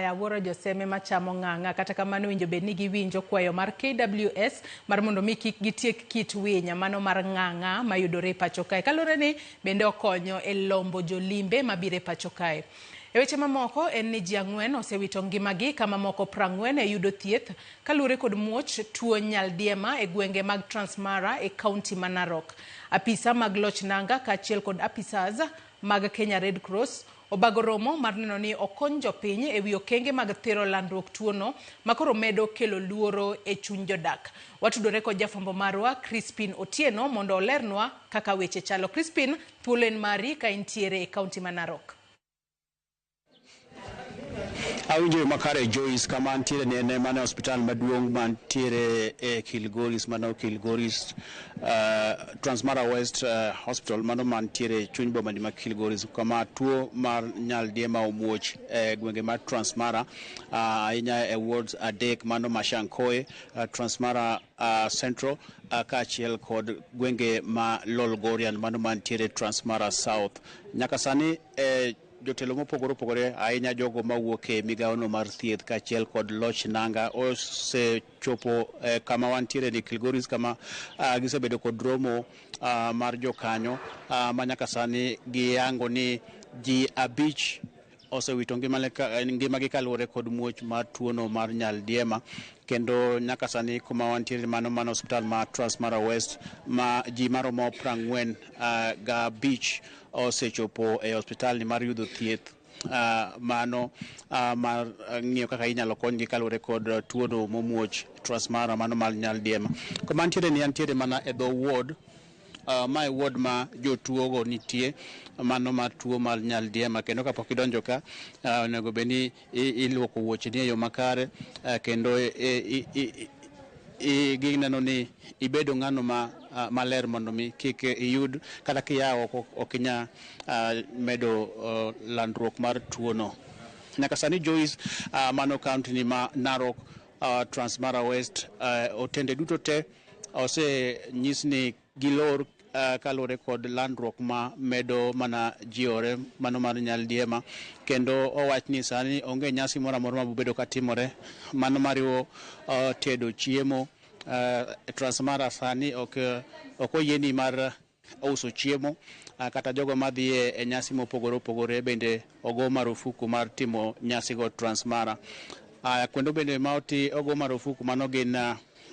Aya, awuoro joseme machamo ng'ang'a, kata kamano winjo bed ni giwinjo kwayo mar KWS mar mondo mi kik gitiek kit winy mano mar ng'ang'a mayudore e pacho kae. Kaluwore ni bende okonyo e lombo jolimbe mabiro e pacho kae. E weche mamoko en ni ji ang'wen osewito ngimagi ka mamoko 40 e yudo thieth kaluwore kod muoch tuo nyaldiema e gwenge mag Transmara e kaunti ma Narok. Apisa mag loch nanga kaachiel kod apisas mag Kenya Red Cross obago romo mar neno ni okony jopiny e wi okenge mag thiro landruok tuono makoro medo kelo luoro e chuny jodak. Watudore kod jafwambo marwa Crispin Otieno mondo olernwa kaka weche chalo. Crispin, thuolo en mari ka intiere e kaunti ma Narok. Awinjo makare Joyce, kama antiere ni en mana e osiptal maduong' mantiere e Kilgoris, mano Kilgoris Transmara West Hospital, mano mantiere e chuny boma ni ma Kilgoris, kama tuo mar nyaldiema omuoch e gwenge mar Transmara, ahinya e wards adek, mano ma Shankoe, Transmara Central, kaachiel kod gwenge ma Lolgorian, mano mantiere Transmara South. Nyaka sani jotelo mopogore opogore, ahinya jogo mawuok e migawono mar thieth kaachiel kod loch nanga, osechopo kama wantiere ni Kilgoris, kama gisebedo kod romo mar jokanyo, ma nyaka sani giyango ni ji 5 osewito ngimagi kaluwore kod muoch mar tuono mar nyaldiema. Kendo nyaka sani kuma wantiere, mano osiptal ma Transmara West, ma ji maromo 45 osechopo e osiptal ni mar yudo thieth, mano mar ng'iyo kaka inyalo konygi kaluwore kod tuono momuoch Transmara, mano mar nyaldiema. Kuma antiere ni, antiere mana e dho ward. Mae ward ma jotuo go nitie, mano mar tuo mar nyaldiema. Kendo kapok idonjo ka, onego bed ni iluoko wuocheni e yo makare, kendo gineno ni ibedo ng'ano ma maler mondo mi kik iyud kata kia oko ok inya medo landruok mar tuono. Nyaka sani Joyce, mano kaunti ni ma Narok, Transmara West, otende duto te osenyis ni gilor kaluwore kod landruok ma medo mana jiwore, mano mar nyaldiema. Kendo owach ni sani onge nyasi moro amora mabobedo katimore, mano mariwo tedo chiemo. Transmara sani ok oyieni mar uso chiemo, kata jogo madhi e nyasi mopogore opogore bende ogo marufuku mar timo nyasi go Transmara. Kendo bende ma ogo marufuku mano gin